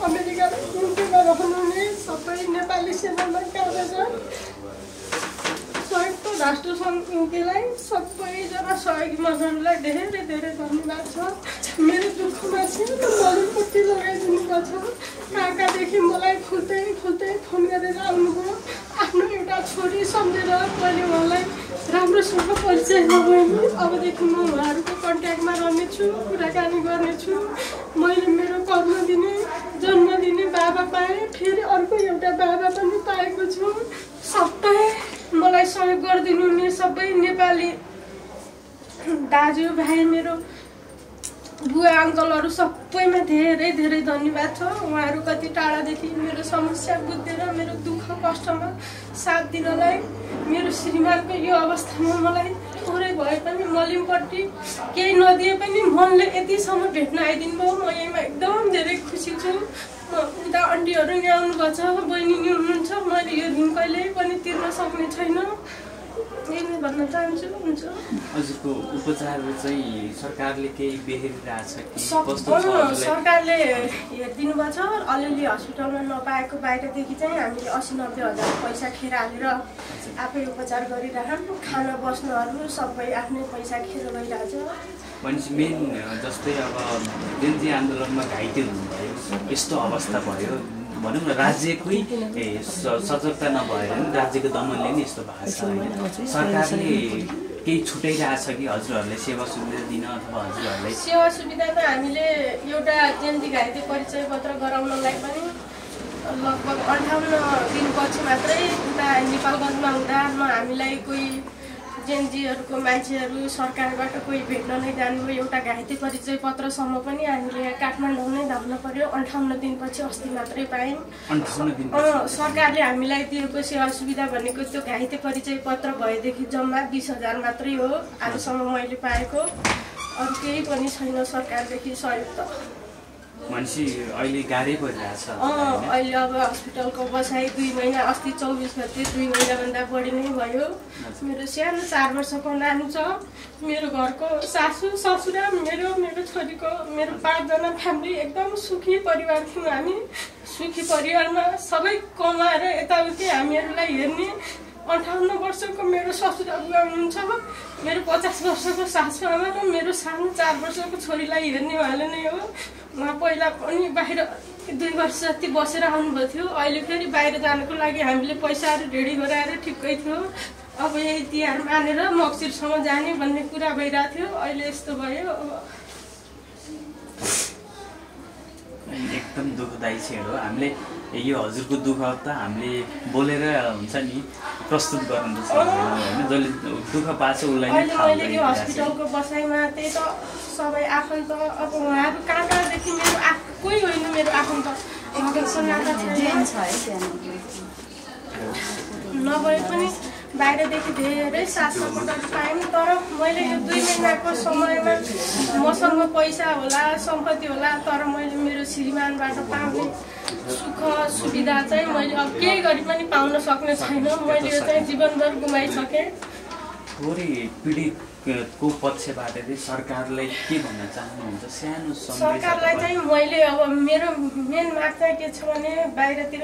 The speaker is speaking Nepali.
अमेरिकामा ड्युटीमा रहनुहुने सबै नेपाली सेनामा कार्यरत संयुक्त राष्ट्र समितिलाई सबैजना सहयोगी मजदुरलाई धेरै धेरै धन्यवाद छ। मेरो दुःखमा चाहिँ मलमपट्टि लगाइदिनु पर्छ। कहाँदेखि मलाई खुल्दै फोन गरेर आउनुभयो। आफ्नो एउटा छोरी सम्झेर मैले उहाँलाई राम्रोसँग परिचय नभएँ। अबदेखि म उहाँहरूको कन्ट्याक्टमा रहनेछु, कुराकानी गर्नेछु। मैले मेरो कर्म दिने जन्म दिने बाबा पाएँ, फेरि अर्को एउटा बाबा पनि पाएको छु। सबै मलाई सहयोग गरिदिनु हुने सबै नेपाली दाजुभाइ, मेरो बुवा अङ्कलहरू सबैमा धेरै धेरै धन्यवाद छ। उहाँहरू कति टाढादेखि मेरो समस्या बुझेर मेरो दुःख कष्टमा साथ दिनलाई, मेरो श्रीमानको यो अवस्थामा मलाई थोरै भए पनि मलिमपट्टि केही नदिए पनि मनले यतिसम्म भेट्न आइदिनु भयो। म यहीँमा एकदम धेरै खुसी छु। उता आन्टीहरू यहाँ आउनुभएको छ, बहिनी नि हुनुहुन्छ। मैले यो ऋण कहिल्यै पनि तिर्न सक्ने छैन, यही नै भन्न चाहन्छु। हुन्छ, हजुरको उपचार चाहिँ सरकारले केही बेहोरिरहेछ कि सरकारले हेरिदिनु भएको छ। अलिअलि हस्पिटलमा नपाएको बाहिरदेखि चाहिँ हामीले 80-90 हजार पैसा खेर हालेर आफै उपचार गरिरहन्। खाना बस्नुहरू सबै आफ्नै पैसा खेर गइरहेछ। भनेपछि मेन जस्तै अब जेनजी आन्दोलनमा घाइते हुनुभयो, यस्तो अवस्था भयो भनौँ न, राज्यकै सजगता नभएर नि राज्यको दमनले नि यस्तो भएको छ होइन। सरकारले केही छुट्याइरहेछ कि हजुरहरूलाई सेवा सुविधा दिन, अथवा हजुरहरूलाई सेवा सुविधामा हामीले एउटा जेनजी घाइते परिचय पत्र गराउनलाई पनि लगभग 58 दिनपछि मात्रै उता नेपालगञ्जमा हुँदा हामीलाई कोही जेनजीहरूको मान्छेहरू सरकारबाट कोही भेट्न नै जानुभयो। एउटा घाइते परिचय पत्रसम्म पनि हामीले काठमाडौँ नै धाउन पर्यो। 58 दिनपछि अस्ति मात्रै पायौँ। सरकारले हामीलाई दिएको सेवा सुविधा भनेको त्यो घाइते परिचय पत्र भएदेखि जम्मा 20,000 मात्रै हो आजसम्म मैले पाएको। अरू केही पनि छैन सरकारदेखि सहयोग त। मान्छे अहिले गाह्रै परिरहेछ। अहिले अब हस्पिटलको बसाइ 2 महिना, अस्ति 24 गते 2 महिनाभन्दा बढी नै भयो। मेरो सानो 4 वर्षको नानी छ। मेरो घरको सासू ससुरा, मेरो छोरीको, मेरो 5 जना फ्यामिली एकदम सुखी परिवार थियौँ हामी। सुखी परिवारमा सबै कमाएर यताउति हामीहरूलाई हेर्ने 58 वर्षको मेरो ससुरा बुवा हुनुहुन्छ, मेरो 50 वर्षको सासू आमा र मेरो सानो 4 वर्षको छोरीलाई हेर्ने उहाँले नै हो। उहाँ पहिला पनि बाहिर 2 वर्ष जति बसेर आउनुभएको थियो। अहिले फेरि बाहिर जानको लागि हामीले पैसाहरू रेडी गराएर ठिक्कै थियो। अब यही तिहार मानेर मक्सिरसम्म जाने भन्ने कुरा भइरहेको थियो। अहिले यस्तो भयो। एकदम दुःखदायी छ हो। हामीले यो हजुरको दुःख त हामीले बोलेर हुन्छ नि प्रस्तुत गर्न त सक्दैनौँ होइन। जसले दुःख पाएको छ उसलाई नै थाहा हुन्छ। अहिले यो हस्पिटलको बसाइमा त्यही त सबै आफन्त, अब उहाँहरू कहाँदेखि मेरो कोही होइन, मेरो आफन्त नभए पनि बाहिरदेखि धेरै साथ सपोर्टहरू पाएँ। तर मैले यो 2 महिनाको समयमा मसँग पैसा होला, सम्पत्ति होला, तर मैले मेरो श्रीमानबाट पाउने सुख सुविधा चाहिँ मैले अब केही गरी पनि पाउन सक्ने छैन। मैले यो चाहिँ जीवनभर गुमाइसकेँ। थोरै पीडितको पक्षबाट चाहिँ सरकारलाई के भन्न चाहनुहुन्छ? सानो सरकारलाई चाहिँ मैले अब मेरो मेन माग चाहिँ के छ भने बाहिरतिर